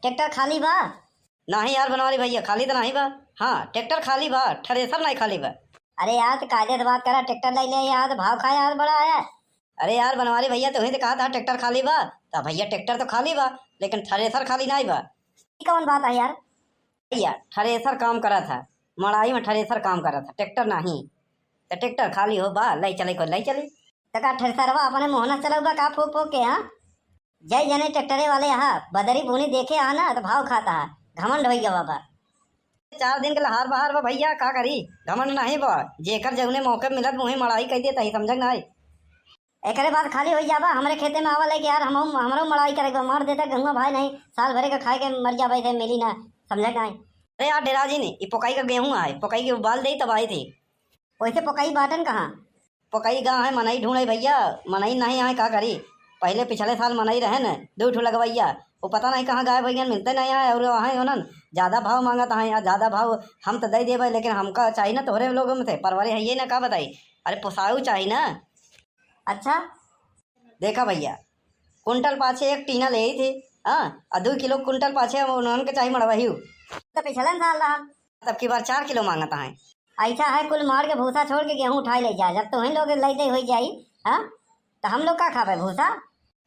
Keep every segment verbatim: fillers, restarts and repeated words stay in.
ट्रैक्टर खाली बा? नाहीं यार बनवारी भइया, खाली त नाहीं बा। हाँ, ट्रैक्टर खाली बा, थ्रेसर नाहीं खाली बा। अरे यार, त कायदे से बात करा, ट्रैक्टर लइ ले यार, त भाव खाए यार, बड़ा आया। अरे यार बनवारी भइया, तुहीं त कहा था ट्रैक्टर खाली बा, त भइया ट्रैक्टर तो खाली बा, लेकिन थ्रेसर खाली नाहीं बा। ई कौन बात है यार? भइया, थ्रेसर काम करा था, मड़ाई में थ्रेसर काम करा था, ट्रैक्टर नाहीं। त ट्रैक्टर खाली हो बा, लइ चले को लइ चले। त का थ्रेसरवा अपने मोहना चलउबा का फूक फूक के, हाँ? जय जने ट्रैक्टरे वाले, हाँ, बदरी बूनी देखे, हाँ ना, त भाव खाता है, घमंड होइ गवा बा। चार दिन के लहार बहार बा भइया, का करी, घमंड नाहीं बा, जेकर जउने मौके मिलत मुँहे मड़ाई कइ देता ही, समझक नाहीं। एकरे बाद खाली होइ जाबा, हमरे खेते में आवा लइके यार, हम, हमरो मड़ाई करे के बा, मार देता गेहुआ भाई नाहीं, साल भरे का खाए के मर जाबा, इसे मिली ना, समझक नाहीं। अरे यार डेरा जी नी, ई पोकाई का गेहूँ आए, पोकाई के उबाल दे तब आई थी। वैसे पोकाई बाटन कहाँ? पोकाई गा है, मनई ढूंढे भइया, मनई नाहीं आए, का करी? पहिले पिछले साल मनई रहे न, दू ठो लगवइया, वो पता नाहीं कहाँ गायब होइ गए, मिलते नाहीं आए, और वहाँ उन्हन ज्यादा भाव मांगत हैं, आ ज्यादा भाव हम तो दे देबे, लेकिन हमका चाही ना तोहरे लोगों में से, परवरे है ये ना, का बताई? अरे पोसाऊ चाही ना। अच्छा, देखा भइया, कुंटल पाछे एक टीना लेइ थी, हाँ, आ दू किलो कुंटल पाछे उन्हन के चाही मड़वही। तो पिछले साल रहा। तब की बार चार किलो मांगत हैं। ऐसा है, कुल मार के भूसा छोड़ के गेहूँ उठाई लइ जा। जब तुहीं लोग लइ दे होइ जाई, हाँ, त हम लोग का खाबे भूसा?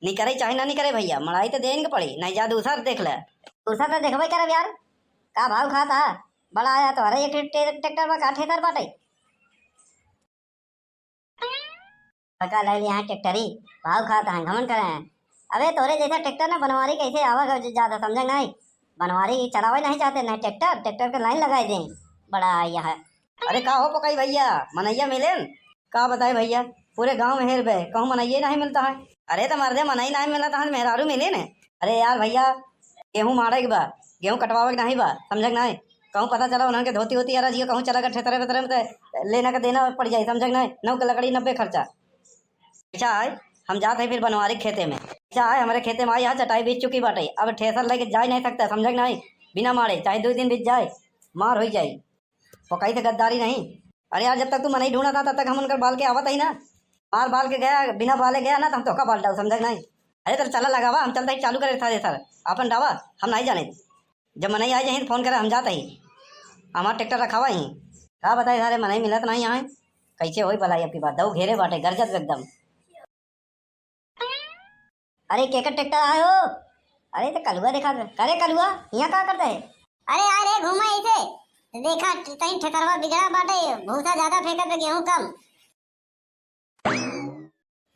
निकरे चाहे ना निकरे भइया, मड़ाई त देन के पड़ी, नाहीं जा दूसर देख ले। दूसर त देखबे करब यार, का भाव खाता? बड़ा आया तोहरे एक ट्रे-, ट्रैक्टर बा का थ्रेसर बाटे? पका ले लिया है ट्रैक्टरी, भाव खात हैं, घमंड करे हैं। अबे तोरे जैसा ट्रैक्टर ना बनवारी कैसे आवा ग-, जाता समझे नहीं? बनवारी चलावे नहीं चाहते, नहीं ट्रैक्टर, ट्रैक्टर के लाइन लगाए दें। बड़ा यह है। अरे का हो पकाई भइया, मनैया मिलेन? का बताए भइया, पूरे गाँव में हेर बे, कहूँ मनैया नहीं मिलता है। अरे तो मर्दे मनई नहीं मिलता है, मेहरारू मिले ने। अरे यार भइया, गेहूँ मारे के बा, गेहूँ कटवावे के नहीं बा, समझे के नहीं? कहूँ पता चला उन्हन के धोती होती यार जी, कहूँ चला के ठेतरे वेतरे में तो लेना के देना पड़ जाई, समझे के नहीं? नौ के लकड़ी नब्बे खर्चा। अच्छा आए, हम जात है फिर बनवारी खेते में। अच्छा आए, हमारे खेते में आई, यहाँ चटाई बिछ चुकी बाटे, अब ठेसर लेके जा ही नहीं सकता, समझे के नहीं? बिना मारे चाहे दो दिन बीत जाए, मार हो जाए। पोकाई से गद्दारी नहीं। अरे यार, जब तक तू मनई ढूंढा था, तब तक हम उनकर बाल के आवत ही ना। मार बाल के गया, बिना बाले गया ना, तो हम तोका बाल डाल, समझे के नहीं? अरे तो चला लगावा, हम चलता ही चालू करे था सर, अपन डावा, हम नहीं जाने। जब मनई आ जाए तो फोन करे, हम जाता ही। हमार ट्रैक्टर रखावा ही। का बताए सारे मनई मिलत नहीं यहाँ, कैसे होई भलाई अब की बात, दऊ घेरे बाटे गरजत एकदम। अरे केकर ट्रैक्टर आए हो? अरे तो कलुआ देखा, अरे कलुआ यहाँ का करता है? अरे आ रे घूमा ऐसे, देखा कहीं ठेकरवा बिगड़ा बाटे, भूसा ज्यादा फेंकत तो गेहूं कम।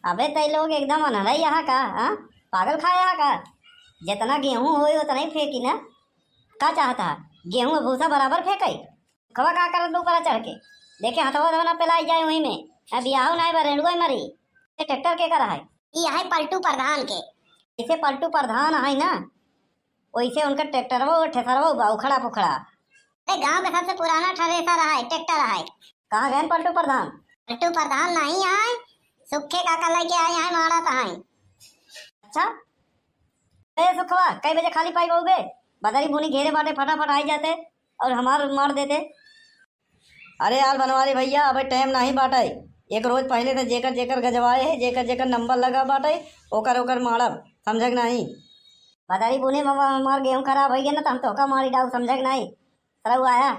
अबे तई लोग एकदम अनहरा ही यहाँ का, हाँ? पागल खाए यहाँ का? जितना गेहूं होई उतना ही फेंकी ना। का चाहता है? गेहूं और भूसा बराबर फेंकई? खवा का करत बा ऊपर चढ़ के? देखे हथवा धोना पेलाई जाए वहीं में। अब बियाहो नाई बा, रेणुआ ही मरी। ये ट्रैक्टर के कर है? ई है पलटू प्रधान के। इसे पलटू प्रधान है ना, वैसे उनका ट्रैक्टरवा और ठेसरवा बा उखड़ा पुखड़ा। अरे गांव के सबसे पुराना थ्रेसर है, ट्रैक्टर है। कहाँ गए पलटू प्रधान? पलटू प्रधान नहीं है, सुखे काका लेके आए हैं, मारा तो है। अच्छा, ए सुखवा, कई बजे खाली पाई बउबे? बदरी बुनी घेरे बाटे, फटाफट आई जाते और हमार मार देते। अरे यार बनवारी भैया, अबे टाइम नहीं बाटे। एक रोज पहले तो जेकर जेकर गजवाए है, जेकर जेकर नंबर लगा बाटे, ओकर ओकर मारब, समझे के नहीं? बदरी बुने में हमार गेहूं खराब हो गया ना, तो हम तोहका मारी डाउ, समझे के नहीं? सरऊ आया,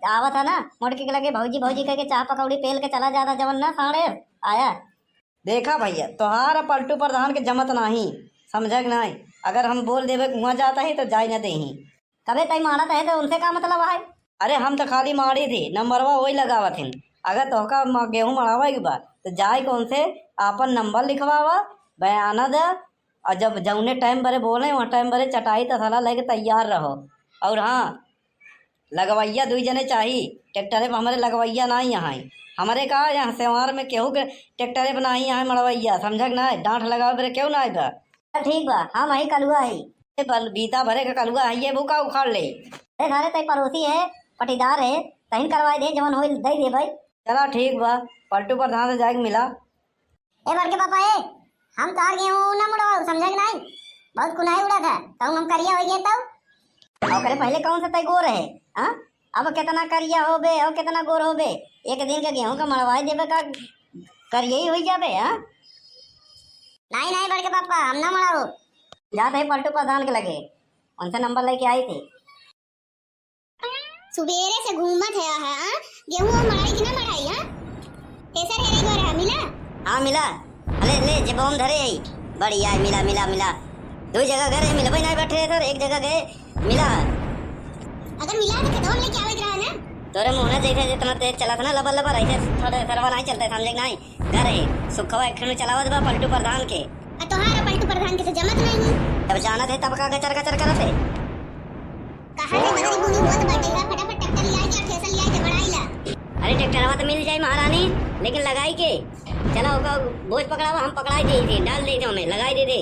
आवत है ना, मोटकी के लगे भौजी भौजी कह के चाह पकौड़ी पेल के चला जाता, जवन ना साढ़े आया। देखा भैया, तोहार पलटू प्रधान के जमत नाही, समझे के नाही। अगर हम बोल देबे कि हुआं जाता ही तो जाई न देही। कबे तई मारत है तो उनसे का मतलब है? अरे हम तो खाली मारी थी, नंबरवा वही लगावत हिन। अगर तोहका म-, गेहूं मड़ावे के बा तो जाए के उनसे आपन नंबर लिखवावा, बयाना दे, और जब जौने टाइम बरे बोले वह टाइम बरे चटाई तसला लेके तैयार रहो। और हाँ, लगवैया दुई जने चाही, ट्रैक्टरे पर हमरे लगवैया नाही यहाँ। हमरे का यहाँ सेवार में केहू के ट्रैक्टरे पर नाही यहाँ मड़वैया, समझे के नाही? डांठ लगावे पर केहू नाही बा। चल ठीक बा, हम हई कलुआ हई। ए बल-, बीता भरे के कलुआ हई, ये भूखा उखाड़ ले। अरे सारे तई पड़ोसी है, पटीदार है, तहिन करवाई दे, जवन होई दई दे भाई। चला ठीक बा, पलटू प्रधान से जाए के मिला। ए बड़के पापा, ए, हम तोहार गेहूं ना मुड़वाऊ, समझे के नाही? बहुत कुनाई उड़ा था, कहूं हम करिया हो गए तब। ओकरे पहले कौन सा तय गोर है, हाँ? अब कितना करिया होबे और कितना गोर होबे, एक दिन के गेहूं का मड़वाई देबे का करिया ही हो जाबे, हाँ? नाही, नाही बड़के पापा, हम ना मड़ाऊ। जात है पलटू प्रधान के लगे, उनसे नंबर लेके आई थी। सुबेरे से घूमत है, हाँ? गेहूं और मड़ाई कि ना मड़ाई, हाँ? थ्रेसर हेरे घर है, मिला? हाँ, मिला। अरे, ले, जेबवा में धरे है। बढ़िया है, मिला, मिला, मिला। दो जगह घर है, मिलबे नहीं बैठे है सर, एक जगह गए, मिला। अगर मिला तो खेतवा में लेके आवे के रहा ना। तोरे मुँह ना जैसे जितना तेज चलत ना, लबर लबर, ऐसे थोड़े सरवा नहीं चलते, समझे कि नहीं? घर है, सुखवा एक ठन चलावत बा पलटू प्रधान के। आ तोहार पलटू प्रधान के से जमत नहीं। जब जानत है तब का गचर गचर करत है? कहाँ से बजरी बुनी होत बाटे है, फटाफट ट्रैक्टर ले आई के, थ्रेसर ले आई के, मड़ाई ला। अरे ट्रैक्टरवा तो मिल जाई महारानी, लेकिन लगाई के? चला ओका बोझ पकड़ावा, हम पकड़ाई दे थे, डाल दे थे, हमें लगाई दे दे।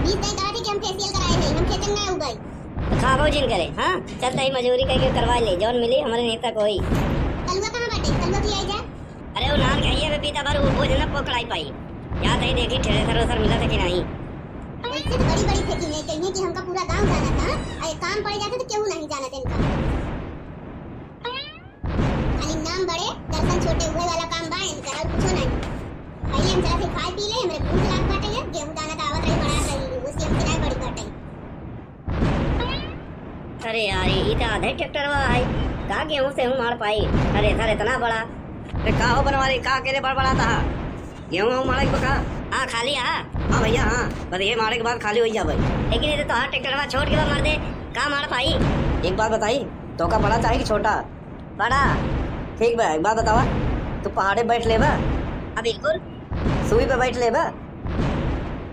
बीस दिन कहा थे कि हम फेशियल कराए हैं, हम खेतन ना उगाई। तो खाबो जिन करे, हाँ? चल तही मजूरी करके करवा ले, जौन मिली हमरे नहीं तक होई। कलुआ कहाँ बाटे? कलुआ की आई जा। अरे वो नान कहिए बे पीता भर वो बोझ न पकड़ाई पाई। या तही देखी थ्रेसर वेसर मिला था कि नहीं। वैसे तो बड़ी बड़ी फेंकी है, कहिए कि हमका पूरा गांव जाना था, अरे काम पड़ जाता तो केहू नहीं जाना था इनका। खाली नाम बड़े, दर्शन छोटे, उहे वाला काम बा इनकर, और कुछो नहीं। पहले हम चला थे खाए पी ले, हमरे भूख लाग बाटे है, गेहूं दाना तो आवत रही, मड़ात रही, उसकी हमसे नहीं बड़ी बाटे। अरे यार, ई तो आधे ट्रैक्टरवा है, का गेहूं से हूं मार पाई? अरे सर, इतना बड़ा। अरे का हो बनवारी, का अकेले बड़बड़ाता है? गेहूं हूं मारे के बा का? हाँ, खाली है। हाँ भैया, हाँ, बस ये मारे के बाद खाली हो जाबे। लेकिन ये तो तोहार ट्रैक्टरवा छोट के बा मर्दे, का मार पाई? एक बात बताई, तोका बड़ा चाही कि छोटा? बड़ा। ठीक बा, एक बात बतावा, तू पहाड़े बैठ लेबा? हाँ, बिल्कुल। सुई पे बैठ लेबा?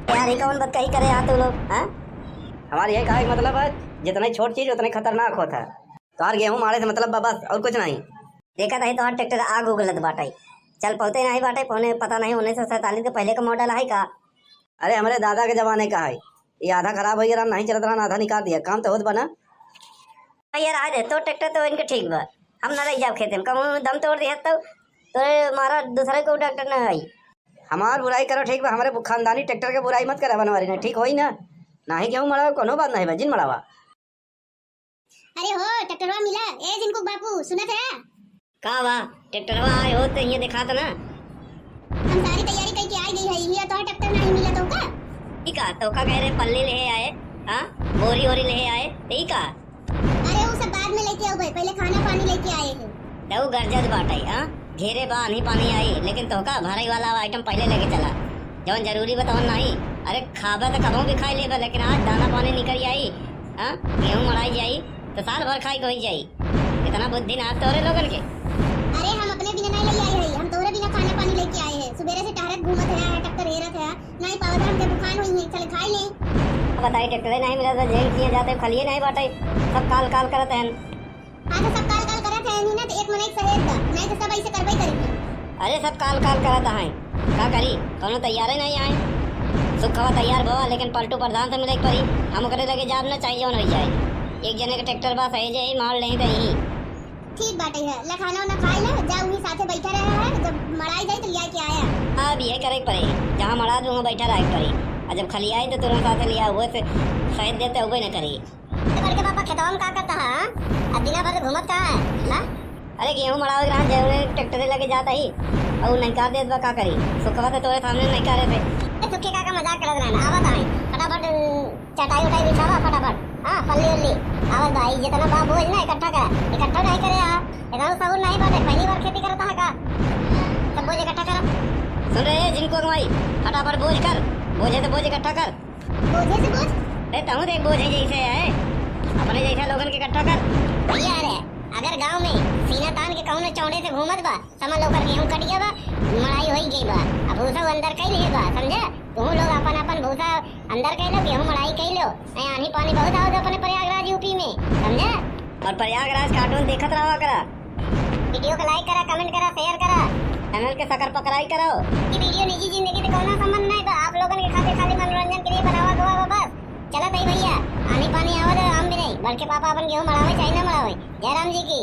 यार, ये कौन बतकही करे यार तू लोग, हाँ? हमार यही कहे के मतलब है, जितना छोट चीज उतना खतरनाक होता है। तोहार गेहूं मारे से मतलब बा, बस, और कुछ नहीं। देखा तही तोहार ट्रैक्टर आग उगलत बाटे, चल पौते नहीं बाटे, पौने पता नहीं उन्नीस सौ सैंतालीस के पहले का मॉडल है का? अरे, हमरे दादा के जमाने का है, ये आधा खराब हो गया, नहीं चलत रहा, आधा निकाल दिया, काम तो होत बना। भैया, रहा दे, तो ट्रैक्टर तो इनके ठीक बा, हम ना रह जाब खेते में, कहूँ दम तोड़ दिया तो तोरे मारा दूसरे को ट्रैक्टर ना आई। हमार बुराई करो ठीक बा, हमारे खानदानी ट्रैक्टर के बुराई मत करा बनवारी ना, ठीक होई ना, नाही गेहूं मड़ावा, कोनो बात नहीं बा, जिन मड़ावा। अरे हो, ट्रैक्टरवा मिला, ए जिनको बापू, सुनत है? का बा, ट्रैक्टरवा आए हो तो ये दिखात ना। हम सारी तैयारी करके आ गई है, ये तो ट्रैक्टर नहीं मिला तो का? ई का, तो का कह रहे पल्ली ले आए, हाँ? बोरी वोरी ले आए, तो ई का? अरे वो सब बाद में लेके आओ भाई, पहले खाना पानी लेके आए हैं। तो गरजत बाटे, हाँ? घेरे बा, आन्ही पानी आई, लेकिन तोहका भराई वाला आइटम पहले लेके चला। जवन जरूरी बा तवन नाही। अरे खाबे तो कबहूँ भी खाई लेबे, लेकिन आज दाना पानी निकल जाई, हाँ? गेहूँ मड़ाई जाई, तो साल भर खाई के होई जाई। इतना बुद्धि ना तोरे लोगन के। अरे हम अपने बिना नहीं ले आई है, हम तोरे बिना खाना पानी लेके आए हैं। सुबेरे से टहरत घूमत है, टक्कर हेरत है, नहीं पावत है, हमके भुखान हुई है, चल खाई ले। बताई ट्रैक्टरे नहीं मिला तो जेल किए जाते, खलिए नहीं बाटे, सब काल काल करत हैं। हाँ, तो सब काल काल करत हैं, नहीं ना तो एक मनई सहेज दा, नहीं तो सब ऐसे करबे करी। अरे, सब काल काल करत हैं, का करी, कौनो तैयारे नहीं आए। सुखवा तैयार भवा, लेकिन पलटू प्रधान से मिले के पड़ी, हम ओकरे लगे जाब ना, चाहे जौन हो जाए। एक जने के ट्रैक्टर बा, सहेजे ही मार लेही तो ही। ठीक बाटे है, ला खाना उना खाई ला, जा उन्हीं साथे बैठा रहा है, जब मड़ाई जाई तो लिया के आया। अब ये करे के पड़े, जहाँ मड़ा दूँ वहाँ बैठा रहे के पड़े, और जब खलियाई तो तुरंत साथे लिया हुए से सहेज देते हुए न करी। तो बड़के पापा खेतवा में का करता है, हाँ? आ दिना भर घूमत कहाँ है, हाँ? अरे गेहूं मड़ावे के रहा, जौने ट्रैक्टरे लगे जात ही, और नहिकार देत बा, का करी? सुखवा तो तोरे सामने नहिकारे थे। ए, सुखी काका मजाक करत रहे ना, आवत है, फटाफट चटाई उटाई बिछावा, फटाफट, हाँ, पल्ली उल्ली, आवत बा, ई जितना बा बोझ ना इकट्ठा कर, इकट्ठा नहीं करे आ, इतना सहूर नहीं बाटे, पहली बार खेती करता है का? सब बोझ इकट्ठा करा। सुन रहे हैं जिनको कमाई, फटाफट बोझ कर, बोझे तो बोझ इकट्ठा कर। बोझे से बोझ? अरे तहूँ देख बोझे जैसे है, अपने जैसा लोगन के इकट्ठा कर। भैया रे, अगर गांव में सीना तान के कहूँ न चौड़े से घूमत बा, समझ लो ओकर गेहूं कट गया बा, मड़ाई होई गई बा। अब भूसा वो अंदर कई लिहे बा, समझे? तुहूँ लोग अपन अपन भूसा अंदर कई लो, गेहूं मड़ाई कई लो। नहीं आनी पानी बहुत आवत अपने प्रयागराज यूपी में, समझे? और प्रयागराज कार्टून देखत रहा करा। वीडियो को like करा, comment करा, share करा। चैनल के सकर पकराई करो। ये वीडियो निजी जिंदगी से कौनो संबंध नहीं बा, आप लोगन के खातिर खाली मनोरंजन के लिए बनावा गवा बा बस। चलत हई भैया, आनी पानी आवत है, हम भी नहीं, बड़के पापा अपन गेहूं मड़ावे चाहे ना मड़ावे। जय राम जी की।